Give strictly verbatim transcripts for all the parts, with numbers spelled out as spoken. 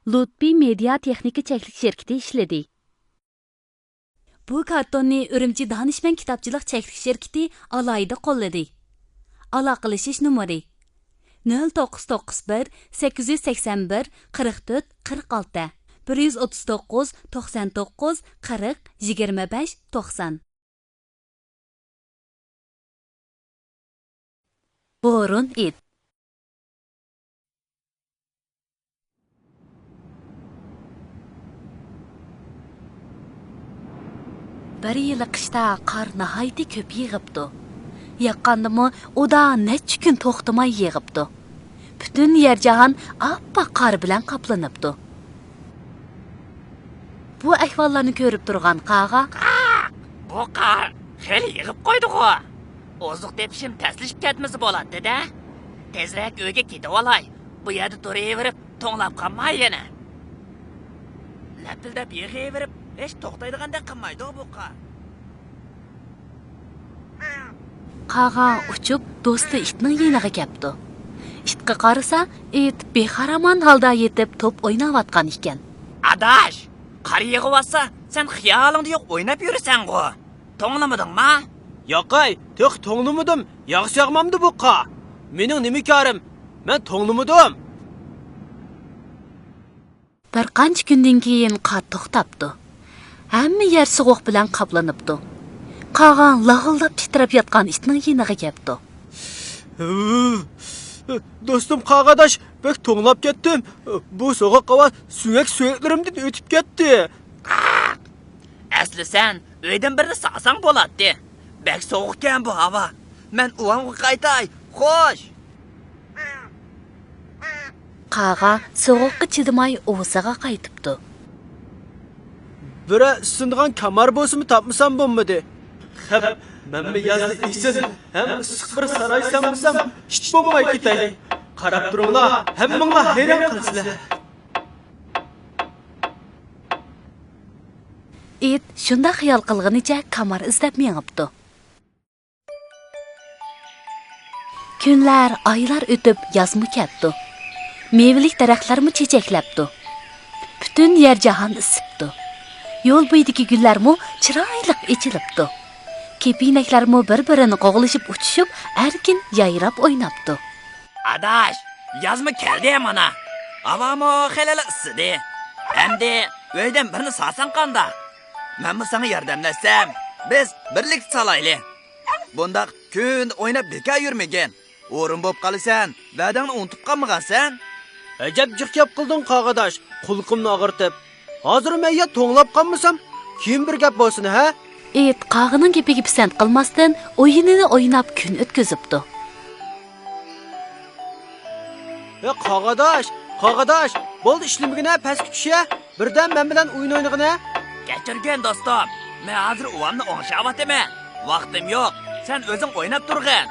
لۇتپى مېدىيا تېخنىكا چەكلىك شىركىتى ئىشلىدى. بۇ كارتوننى ئۈرۈمچى دانىشمەن كىتابچىلىق چەكلىك شىركىتى ئالاھىدە قوللىدى. ئالاقىلىشىش نومۇرى: نۆل توققۇز توققۇز بىر، سەككىز يۈز سەكسەن بىر، قىرىق تۆت، قىرىق ئالتە، بىر يۈز ئوتتۇز توققۇز، توقسان توققۇز، قىرىق، يىگىرمە بەش، توقسان. بورون ئىت. بىر يىلى قىشتا قار ناھايىتى كۆپ يېغىپتۇ. ياغقاندىمۇ ئۇدا نەچچە كۈن توختىماي يېغىپتۇ. پۈتۈن يەر جاھان ئاپئاق قار بىلەن قاپلىنىپتۇ. بۇ ئەھۋاللارنى كۆرۈپ تۇرغان قاغا: «بۇ قار خېلى يېغىپ قويدىغۇ. ئوزۇق تېپىشىم تەسلىشىپ كەتمىسە بولاتتى-دە. تېزرەك ئۆيگە كېتىۋالاي. بۇ يەردە تۇرۇۋېرىپ توڭلاپ قالماي يەنە. لەپىلدەپ يېغىۋېرىپ ھېچ توختايدىغاندەك قىلمايدۇ بۇ قار.» قاغا ئۇچۇپ دوستى ئىتنىڭ يېنىغا كەپتۇ. ئىتقا قارىسا، ئىت بىخارامان ھالدا يېتىپ توپ ئويناۋاتقان ئىكەن. «ئاداش، قار يېغىۋاتسا، سەن خىيالىڭدا يوق ئويناپ يۈرىسەنغۇ. توڭلىمىدىڭما؟» «ياقەي، تېخى توڭلىمىدىم. ياغسا ياغمامدۇ بۇ قار. مېنىڭ نېمە كارىم؟ مەن توڭلىمىدىم.» بىر قانچە كۈندىن كېيىن قار توختاپتۇ. ھەممە يەر سوغۇق بىلەن قاپلىنىپتۇ. قاغا لاغىلداپ تىترەپ ياتقان ئىتنىڭ يېنىغا كەپتۇ. «دوستۇم قاغاداش، بەك توڭلاپ كەتتىم. بۇ سوغۇق ھاۋا سۆڭەك سۆڭەكلىرىمدىن ئۆتۈپ كەتتى.» «ئەسلى سەن ئۆيدىن بىرنى سالساڭ بولاتتى. بەك سوغۇقكەن بۇ ھاۋا. مەن ئۇۋامغا قايتاي. خوش.» قاغا سوغۇققا چىدىماي ئۇۋىسىغا قايتىپتۇ. «بىرەر ئىسسىنىدىغان كامار بولسىمۇ تاپمىسام بولمىدى. خەپ، مەنمۇ يازدا ئىسسىق ھەم ئىسسىق بىر ساراي سالمىسام، ئىت بولماي كېتەي. قاراپ تۇرۇڭلار، ھەممىڭلار ھەيران قالىسىلەر.» ئىت شۇنداق خىيال قىلغىنىچە كامار ئىزدەپ مېڭىپتۇ. كۈنلەر، ئايلار ئۆتۈپ، يازمۇ كەپتۇ. مېۋىلىك دەرەخلەرمۇ چېچەكلەپتۇ. پۈتۈن يەر جاھان ئىسسىپتۇ. يول بويىدىكى گۈللەرمۇ چىرايلىق ئېچىلىپتۇ. كېپىنەكلەرمۇ بىر-بىرىنى قوغلىشىپ ئۇچۇشۇپ، ئەركىن يايراپ ئويناپتۇ. «ئاداش، يازمۇ كەلدى مانا. ھاۋامۇ خېلىلا ئىسسىدى. ئەمدى ئۆيدىن بىرنى سالساڭ قانداق؟ مەنمۇ ساڭا ياردەملەشسەم، بىز بىرلىكتە سالايلى. بۇنداق كۈندە ئويناپ بىكار يۈرمىگىن. ھۇرۇن بوپ قالىسەن، ۋەدەڭنى ئۇنتۇپ قالمىغانسەن.» «ئەجەب جىق گەپ قىلدىڭ قاغىداش، قۇلىقىمنى ئاغرىتىپ. ھازىر مەن يا توڭلاپ قالمىسام، كېيىن بىر گەپ بولسۇن ھە.» ئىت قاغىنىڭ گېپىگە پىسەنت قىلماستىن، ئويۇنىنى ئويناپ كۈن ئۆتكۈزۈپتۇ. «ھە قاغىداش، قاغىداش، بولدى ئىشلىمىگىنە، پەسكە چۈش ھە. بىردەم مەن بىلەن ئويۇن ئوينىغىنە.» «كەچۈرگىن دوستۇم، مەن ھازىر ئۇۋامنى ئوڭشاۋاتىمەن. ۋاقتىم يوق، سەن ئۆزۈڭ ئويناپ تۇرغىن.»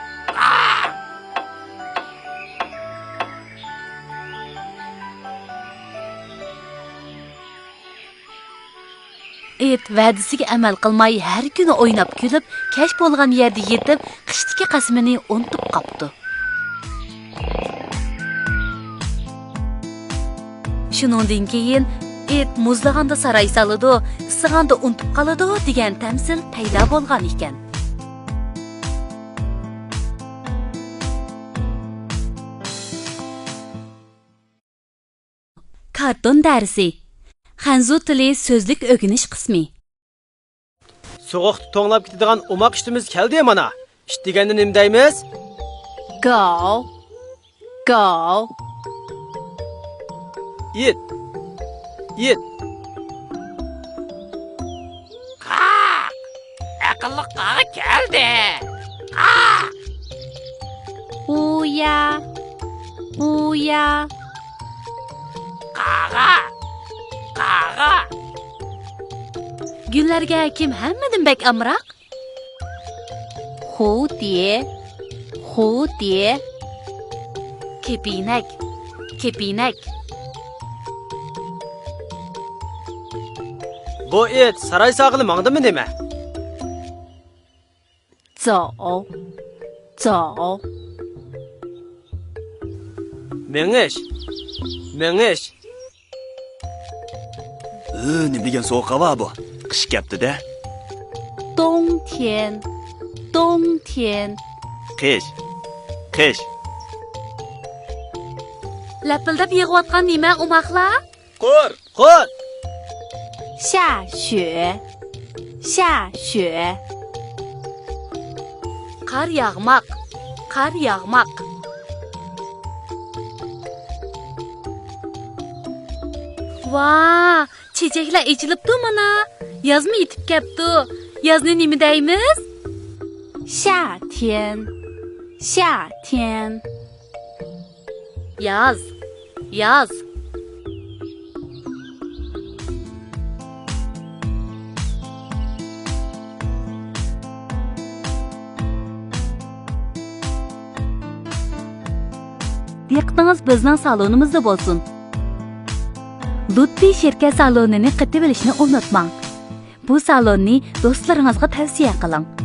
ئىت ۋەدىسىگە ئەمەل قىلماي، ھەر كۈنى ئويناپ كۈلۈپ، كەچ بولغان يەردە يېتىپ، قىشتىكى قەسىمىنى ئۇنتۇپ قاپتۇ. شۇنىڭدىن كېيىن، ئىت مۇزلىغاندا ساراي سالىدۇ، ئىسسىغاندا ئۇنتۇپ قالىدۇ دېگەن تەمسىل پەيدا بولغان ئىكەن. كارتون دەرسى. خەنزۇ تىلى سۆزلۈك ئۆگىنىش قىسمى. سوغۇقتا توڭلاپ كېتىدىغان ئوماق ئىتىمىز كەلدى مانا. ئىت دېگەندە نېمە دەيمىز؟ گاۋ، گاۋ. ئىت، ئىت. قاق! ئەقىللىق قاغا كەلدى! قاق! ئۇيا، ئۇيا. قاغا! قاغا! گۈللەرگە كىم ھەممىدىن بەك ئامراق؟ خۇتىيې، خۇتىيې. كېپىنەك، كېپىنەك. بۇ ئىت ساراي سالغىلى ماڭدىمۇ نېمە؟ زاۋ، زاۋ. مېڭىش، مېڭىش. ئۆ، نېمە دېگەن سوغۇق ھاۋا بۇ؟ قىش كەپتۇ-دە. 冬天، 冬天. قىش، قىش. لەپىلدەپ يېغىۋاتقان نېمە، ئوماقلار؟ قۇر، قۇر. 下雪، 下雪. قار ياغماق، قار ياغماق. ۋا، چېچەكلەر ئېچىلىپتۇ مانا. يازمۇ يېتىپ كەپتۇ. يازنى نېمە دەيمىز؟ 夏天، 夏天. ياز، ياز. دىققىتىڭىز بىزنىڭ سالونىمىزدا بولسۇن. لۇتپى شىركەت سالونىنى قېتىۋېلىشنى ئۇنتۇماڭ. بۇ سالوننى دوستلىرىڭىزغا تەۋسىيە قىلىڭ.